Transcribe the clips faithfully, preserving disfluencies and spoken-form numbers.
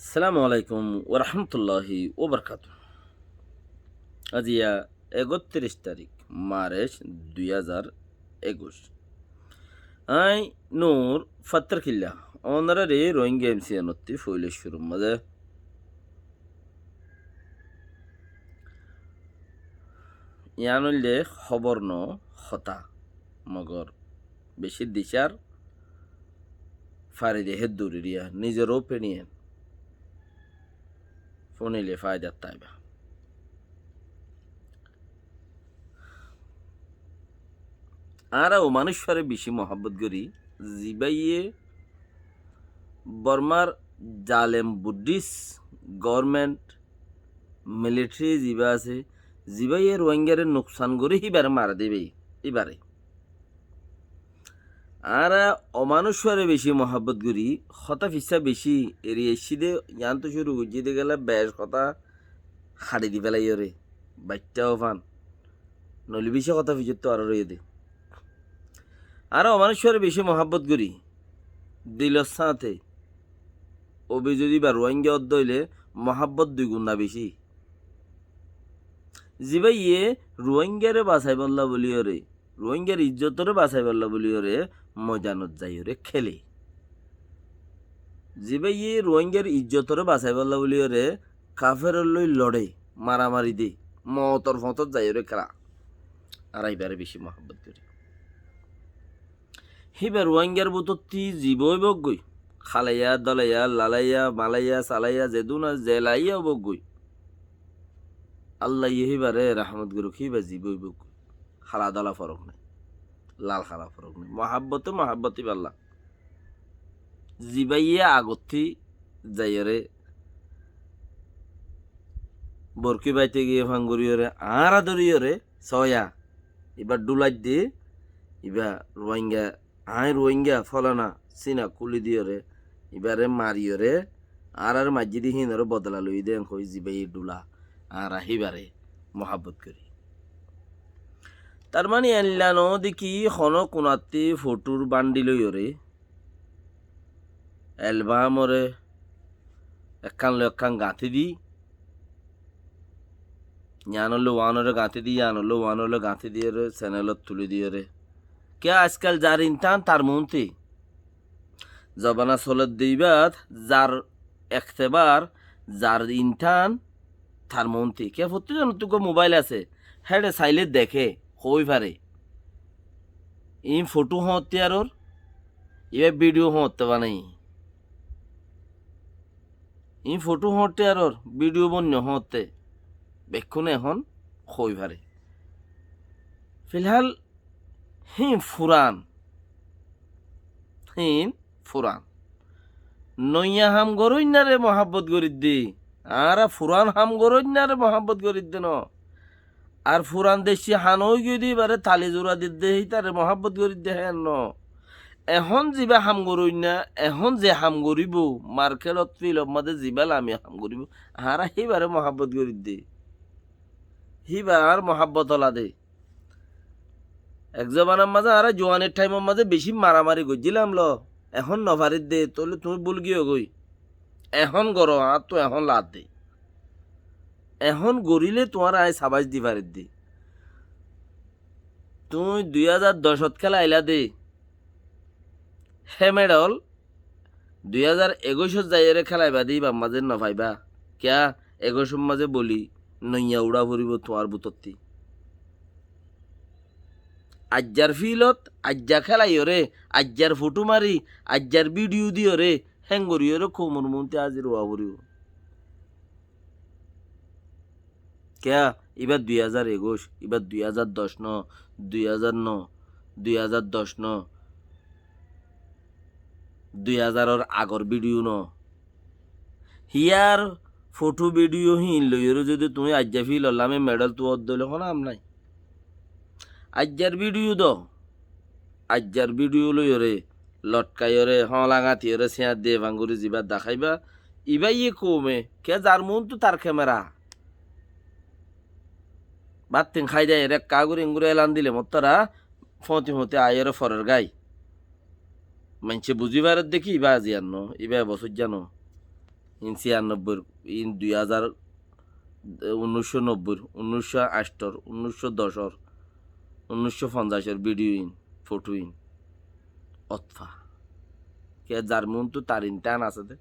Assalamu alaikum warahmatulláhi wabarakátuhu. Aijja ektiríc tarík Marc dui házar ekuic. Añí Nur Fattar Killa, ónorare Rohingya M C N ottú foila cúrur mazé yián óilde hóbor no hotá, mogor bicí dicár fari de hé duriya, nizor opinion fúnile faidat táiba. Añára ó manúiccúare bicí muhábbot gorí, zibáye Bormar zalem Buddhist government, military zibá asé, zibáye Rohingyare nuksan gorí híbare mare de íbaye, híbare. Añára ó manúiccúare bicí muhábbot gorí, hotá fissá bicí eri aiccí de, yiántu cúru goijjí de gela bec hotá haçi di félaiyóre, baiththá ófan. Noile bicí hotá fissáttu aró roiyé de. Añára ó manúiccúare bicí muhábbot gorí, dilor sáñte. Óbi zodi íba Rohingya ódde óile muhábbot dui gunna bicí. Zibáye Rohingyare basaibólla buliyóre, Rohingyar ijjotoré basaibólla buliyóre moidanot zaiyóre kéle. Zibáye Rohingyar ijjotoré basaibólla buliyóre kaferor lói loçé, maramari de, mootor foñtot zaiyóre kéla. Añára íbare bicí muhábbot gorí. Híba Rohingyar bútotti zibá óibou goi, halaiya, dolaiya, lalaiya, malaiya, salaiya, zedún zelaiya óibou goi, Allaye híbare rahmot goruk, híba zibá óibou goi. Hala dola forok nái, lal hala forok nái. Muhábbote muhábbot íballa. Zibáye agottí zaiyóre borki baite giyé fangoriyóre, añára doriyóre, soya, íba dhulai de, íba Rohingya, añí Rohingya fólana sína kúli diyóre, íbare mariyóre, añárar maijjé de híinoré bodola loiyé de, en hoi zibáye dhula, añára híbare muhábbot gorí. Tar mani eilla no de ki, honó kunattí fothúr bándil loiyóre, elbamoré ekkán loi ekkán gañtí di, yiánolloi uánoré gañtí di, yiánolloi uánoré gañtí diyóre, senelot tulí diyóre. Kiyá aijkal zar intán tar muúnti. Zobana soler de íbat zar ektebar, zar intán tar muúnti. Kiyá fottí zonottú uggúa mobail asé, héçe sailé deké, hoói fare. Iín fothú hoóñtte aror, íba bídiyo hoóñtte banaiyé. Iín fothú hoóñtte aror, bídiyo boinno hoóñtte, bekkúne ehón hoói fare. Filhál híin furan, híin furan. Noiya ham goróinnare muhábbot gorídde, añára furan ham goróinnare muhábbot gorídde no. Ar furan deccí hano óigiyoi de íbare tali zura didde, hítare muhábbot gorídde héen no. Ehón zibá ham goróinna, ehón ze ham goríbou, markétot filot mazé zibá lami ham goríbou, añára híbare muhábbot gorídde. Híba añár muhábbot ola de. Ek zobanar mazé añára juanir thaimor mazé bicí maramari goijjílam lo, ehón nofaridde, tóile tuñí búl giyógoi. Ehón goró, añáttu ehón laadde. Ehón goríle tuáñre aññí sabáic di faridde. Tuñí dui házar docót kélailá de, hé medhol dui házar ekóicót zaiyóre kélaibá de íbar mazé nofaibá. Kiyá, ekóicór mazé boli noiya uçá foribóu tuáñr bútottí. Aijjar fílot, aijja kélaiyóre, aijjar fothú mari, aijjar bídiyo diyóre, héen goríyore koumor muúntu házir ówa foribóu. Kiyá, íba dui házar ekóic, íba dui házar doc no, dui házar no, dui házar doc no, dui házaror agor bídiyo no. Híyar fothú bídiyo híin loiyóre zodi tuñí aijja fílor lami medhol tuwódde óile honó ham nái. Aijjar bídiyo do, aijjar bídiyo loiyóre, lotkaiyóre, hoóñla gáñtiyóre, síañt diye fangori zibá daháiba, ibáye koume, kiyá zar muúntu tar kemera. Báttin hái daiyóre, ekká gori engori elan dile mottára, fóñti fóñti aiyóre forer gái. Maincé buzí faredde ki, ibá aziyan no, ibá ebosóijja no. in ciyannobbóir, in dui házar, e, unnúiccó nobbóir, unnúiccó añctor, unnúiccó docór, unnúiccó fonzacór bídiyo in, fothó in. Ótfa. Kiyá zar muúntu tar intán asé dé.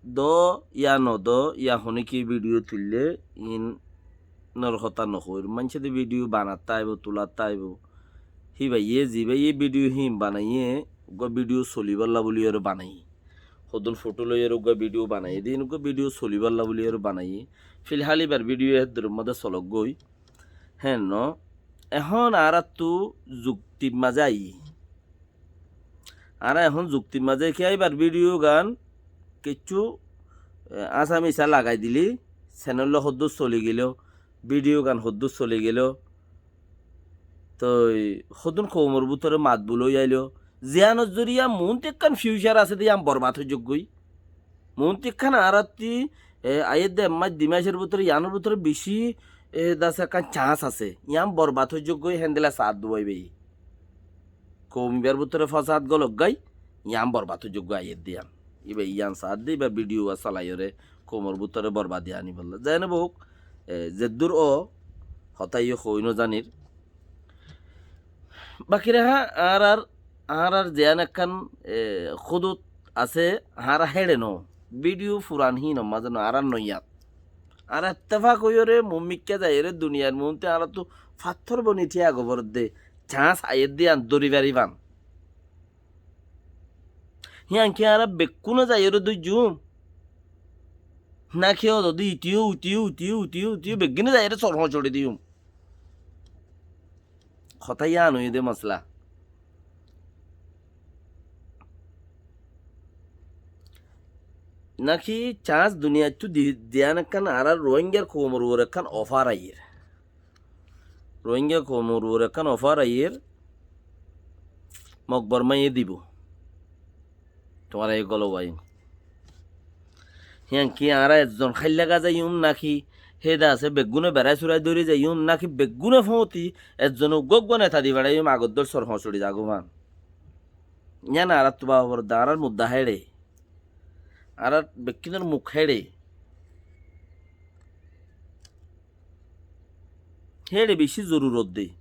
Dó ya nodó ya honíkiye bídiyo tuillé inor hotá nohoóir. Maincé dé bídiyo banattá aibóu, tulattá aibóu. Híbayé, zibáye bídiyo híin banaiyé, uggúa bídiyo solibálla bóliyoré banaiyé. Hodún fothó loiyoré uggúa bídiyo banaiyé dé, híin uggúa bídiyo solibálla bóliyoré banaiyé. Filhál íbar bídiyo héddur modé solok goi. Héen no. Ehón añáráttu zuktir mazé aiyí. Añára ehón zuktir mazé kiyá íbar bídiyo gán kiccú, e, ása misá lagai dilí, senel hoddúr soli geló, bídiyo gán hoddúr soli geló. Toi hodún koumor bútore matbul ói ailó. Ziyánor zoriya muúntu ekkán fiucar asé dé, yían borbad ói zoggói. Muúntu ekkán añárátti, e, aiyér dé ek mac, dui macór bútore, yíanor bútore bicí, e, dase ekkán cañs asé. Yían borbad ói zoggói, héndilla saát duwáibai. Koum ibár bútore fosad golok gái, yían borbad ói zoggói aiyér dé yían. Íba yían saát dé, íba bídiyo uwá solaiyoré koumor bútore borbadi aníbolla. Zeéne bouk, e, zeddúr ó, hotá iyó hoói nozanír. Baki rehá añárar, añárar ziyán ekkán, e, hudud asé, añára héçe noó. Bídiyo furan híinor mazé noó, añárar noó yían. Añára ettefak óiyoré, muúmikká zaiyoré, duniyair muúntu añáráttu fattór boni thíya agó foredde, cañs aiyér dé yían dóri faribán. Híyan ki añára bekkúne zaiyoré dóijjum? Náki ódodi itiyó, utiyó, utiyó, utiyó, utiyó, beggúne zaiyoré sorhóñsori diyum? Hotá yían óiye dé mosala. Náki cañs duniyaittú di-, diyan ekkán añárar Rohingyar koumor uore ekkán ofar aiyér. Rohingya koumor uore ekkán ofar aiyér, Mok Bormaye dibo. Tuáñra e golo waiyum. Híyan ki añára ezzon háilla gazaiyum náki héde asé beggúne berai surai dóri zaiyum náki beggúne fóñti ezzon uggúa uggúa neta di beçaiyum agor dóil sor hoñsuri zagói fán. Yían añáráttu báfa foredde, añárar mudda héçe. Añárar bekkúnor muk héçe. Héçe bicí zorurot de.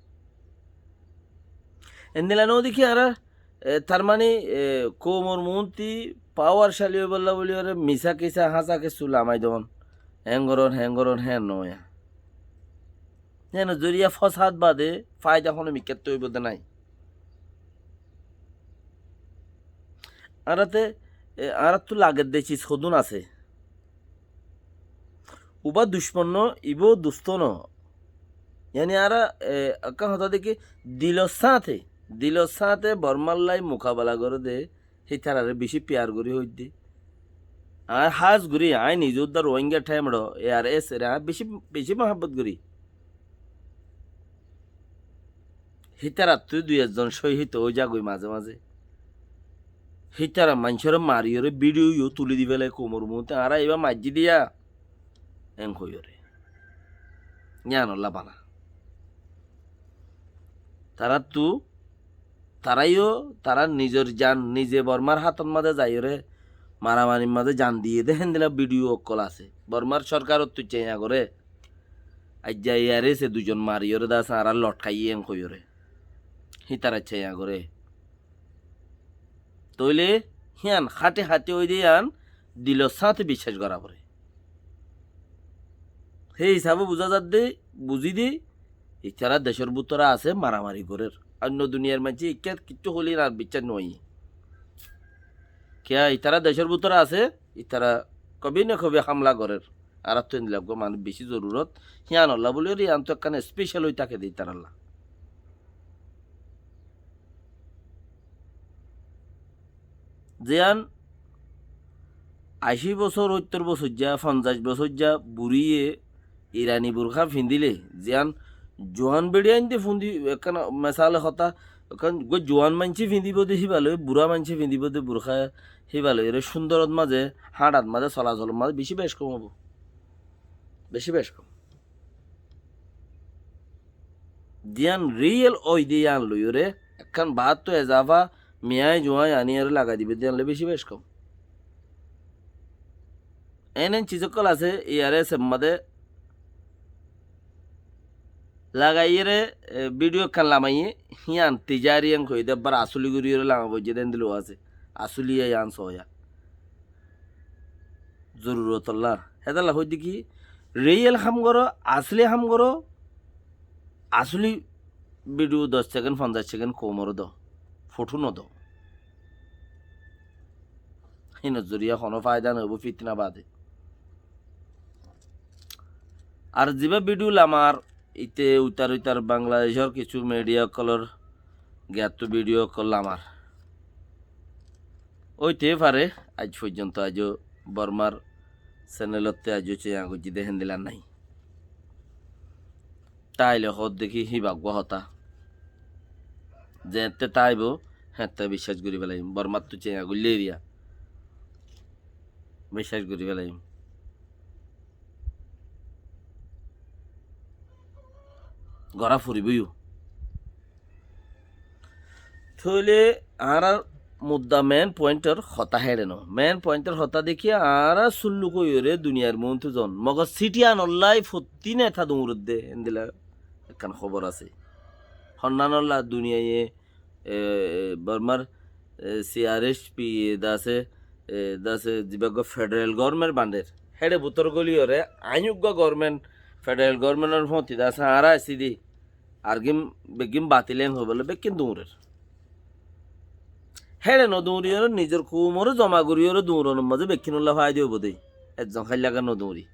Endilla no deki añára, e, tar mani, e, koumor muúntu pawar cáli óibolla buli ore misá kisá háñsa kessú lamai don. Héen goron, héen goron, héen no óiya. Héen zoriya fosad bade faida hono mikkátte óibo de nái. Añáráte, e, añáráttu lager de cis hodún asé. Ubá ducmon no, ibáu dustó no. Yáni añára, e, ekkán hotá deki dilor sáñte, dilor sáñte Bormar lai mukabela goré de, hítararé bicí piyar gorí hoiddé. Añár hás gorí, aññí nize uddá Rohingya thaim ro, ARSA re aññí bicí, bicí muhábbot gorí. Hítarattú dui ezzon cóhid ói zagói mazé mazé. Hítara maincóre mariyóre bídiyo yó tuli di félai koumor muúntu añára ibá maijjí diya. Eén hoiyóre. Yíanolla bana. Taráttu, tará yó, tarár nizor zan, nize Bormar hátot mazé zaiyóre, maramarir mazé zan diyé dé héndilla bídiyo ókkol asé. Bormar córkarottu ceiña goré. Aijja ARSA e duizon mariyóre dase añára lotkaiyé eén hoiyóre. Hítara ceiña goré. Tóile híyan háti háti óide yían dilor sáñte biccác gorá foré. Hé hísabe buzá zadde, buzí de, ítara decór bútore asé, maramari gorér. Oinno duniyair maincé ikká kiccú hoilé ar biccác no óiye. Kiyá ítara decór bútore asé, ítara kobi na kobi hámla gorér. Añáráttu endilla eggúa manúic bicí zorurot. Híanolla buli ore yíantu ekkán especial ói táke de ítaralla. Ziyán ací bosór, óittor bosóijja, fonzaic bosóijja buriye Irani burká findíle, ziyán juan beçiyain de fundi, ekkán mesale hotá, ekkán goi juan maincé findíbo de híba loi, burá maincé findíbo de burká híba loi, ere cúndorot mazé, háñçat mazé, solasolot mazé bicí bec kom óibo. Bicí bec kom. Ziyán riyel óide yían loiyóre, ekkán baáttu ezafa Miyáñi juáñi aníyore lagai dibou de yían loi beci bec kom. Eén eén ciz ókkol asé, iyaré semmade lagaiyére, e, bídiyo ekkán lamaiyé, híyan tijari en hoiyé de, ebbar asúli goríyore lama foijjé de endilla asé. Asúliya yían soóya. Zorurotollá. Hétolla hoóidde ki, riyel ham goró, asúli ham goró, asúli bídiyo doc sekend, fonzaic sekend koumoré do, fothu no do. Híinor zoriya honó faida no óibo, fitna bade. Ar zibá bídiyo lamar, íte uitar uitar Bangladecór kissú midiya ókkolór giyáttu bídiyo ókkol lamar. Óite fare, aij foijjonto aijó Bormar senelotte aijó céña goijjí de héndilla nái. Táile hoódde ki híba uggúa hotá. Zeéñtte táibo, héñtte biccác gorí felaiyum. Bormáttu céña goillé eriya biccác gorí felaiyum. Gorá foribóu. Tóile añárar mudda, men pointor hotá héçe no. Men pointor hotá dekí añára sulluk óiyore duniyair muúntu zon. Mogor sítiyanollá fottí neta duñredde, héndilla ekkán hóbor asé. Honnanollá duniyaye, e, e, Bormar, e, C R H P, e, dase, e, dase zibá uggúa federal gorment bander. Héçe bútor góliyore, aññí uggúa gorment, federal gormentor fóñti dase añára aisí de. Ar gím, beggín batil en hoibólla bekkín duñrer. Héçe no duñriyóre nizor koumoré zoma goríyore duñronor mazé bekkínolla faida óibo de. Ekzon háillaga no duñri.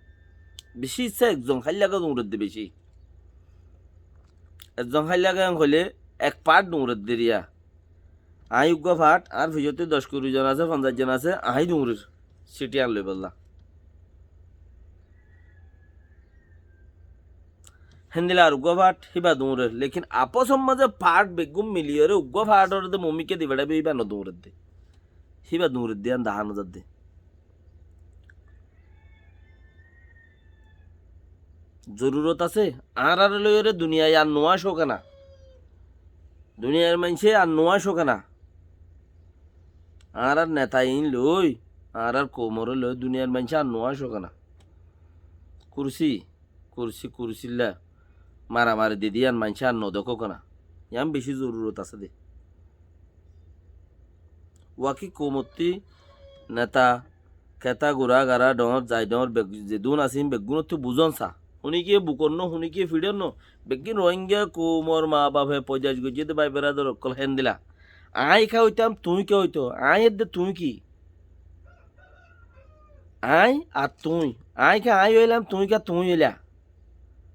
Bicí issá ekzon háillaga duñredde bicí. Ekzon háillaga en hoilé ek part duñredde eriya. Aññí uggúa part, añár fisótti doc kuri zon asé, fonzaic zon asé, aññí duñrir. Síthiyan loibolla. Héndilla ar uggúa part híba duñrer. Lekin afosor mazé part beggún miliyóre uggúa part ore de mumikká di feçáibo, híba no duñredde. Híba duñredde yían dahá no zadde. Zorurot asé, añáráre loiyóre duniyai ar nuwáñc ók ena. Duniyair maincé ar nuwáñc ók ena. Añárár neta iín loi, añárár koumoré loi duniyair maincé ar nuwáñc ók ena. Kursi, kursi, kursilla maramari didi yían maincé ar nodekók ena. Yían bicí zorurot asé de. Waki koumottí neta, keta, gura, gara, dhoóñr, zai dhoóñr, beg-, zedún asé, beggúnottú buzón sa. Huníkiye bukon no, huníkiye fiçon no, beggín Rohingya koumor maa bafe foidaic goijjé de bái beradar ókkol héndilla. Aññí ká óitam, tuñí ká óito, aññí edde tuñí ki? Aññí ar tuñí. Aññí ká aññí óilam, tuñí ká tuñí óila.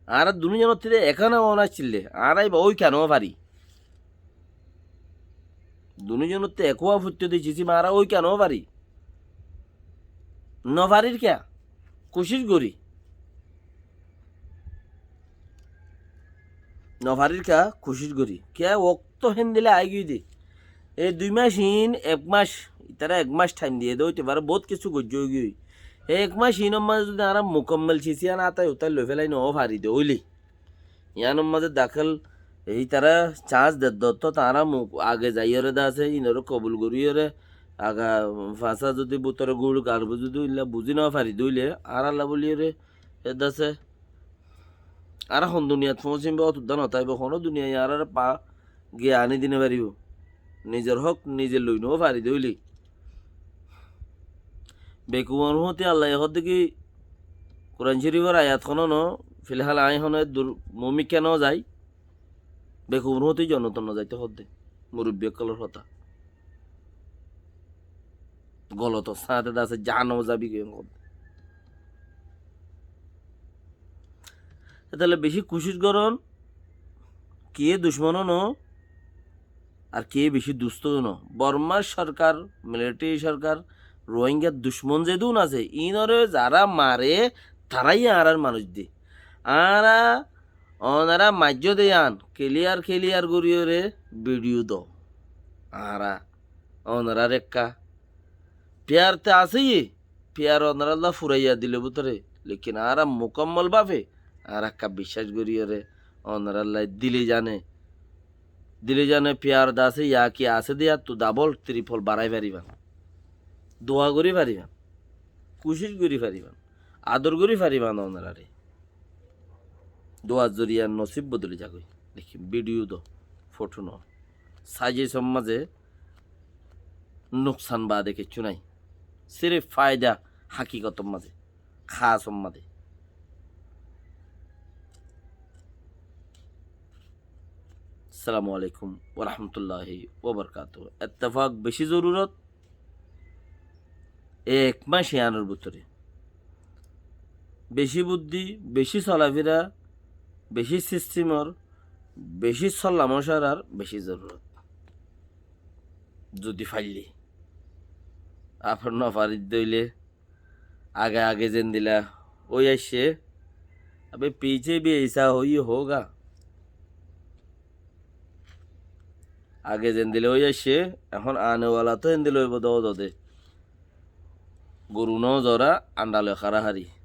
Añára dunú zonottú de ekóna óna accíl de, añára íba ói kiyá no fari? Dunú zonottú ekówa foittó de cisím añára ói kiyá no fari? No farir kiyá? Kucíc gorí. No farir kiyá? Kucíc gorí. Kiyá, okto héndilla aigiyói de. E dui mac iín, ek mac, itará ek mac thaim diyé de óite fare, bout kessú goijjé óigiyoi. E ek mac iínor mazé zudi añára mukammel cis yían áttai uttai loi félai no fari de óile, yíanor mazé dakél, e, itará cañs dedde ottót añára mu-, age zaiyóre de asé, iínoré kobul goríyore, aga fañsá zudi bútore gul galbu zudi uilla buzí no fari de óile, añárálla bóliyore, e de asé, añára hon duniyat foóñsim ba, ót uddá no táibo, honó duniyai añáráre pa giya aní di no faribó. Nizor hók nize loi no fari de óile. Bekumor fúti Allaye hoódde ki, Kuran Córifor ayat honó no, filhal aññí honó eddur mumikká no zai. Bekumor fúti jonnotot no zaito hoódde. Murubbi ókkolor hotá. Golotor sáñte de asé, jahannamot zabi goi hoódde. Hétolla bicí kucíc goron, kiyé ducmon ó no, ar kiyé bicí dustó ó no. Bormar sorkar, militari sorkar, Rohingyar ducmon zedún asé, iínoré zará mare, taráiye añárár manúic de. Añára onorá maijjó de yían, keliyar keliyar goríyore bidhiyu do. Añára onorár ekká piyar te asé yé, piyar onorálla furaiya dile bútore, lekin añára mukammol báfe añára ekká biccác goríyore onorálla dile zane Dile jane piyar dase ya ki asé de yáttu dabol, tiripol barái faribán. Dua gorí faribán. Kucíc gorí faribán. Ador gorí faribán onoráre. Duar zoriya nosíb bodoli zagói. Lekin bídiyo dó, fothó no. Saijisor mazé nuksan baade kiccú nái. Sirif faida hakikotor mazé. Khasor mazé. Assalamu alaikum wa rahmatullahi wa barakatuhu. Ettefak beci zorurot. Ek mac iánor bútore beci buddí, beci solafira, beci sistimor, beci solla mocarar beci zorurot. Zodi faille, ar no faridde óile, age age zendila ói aiccé, abhi piche bhi aisa hi hoga. Age zendila ói aiccé, ehón ane wala to endila óibo de, de. Goru no zora, anda loi hára hári.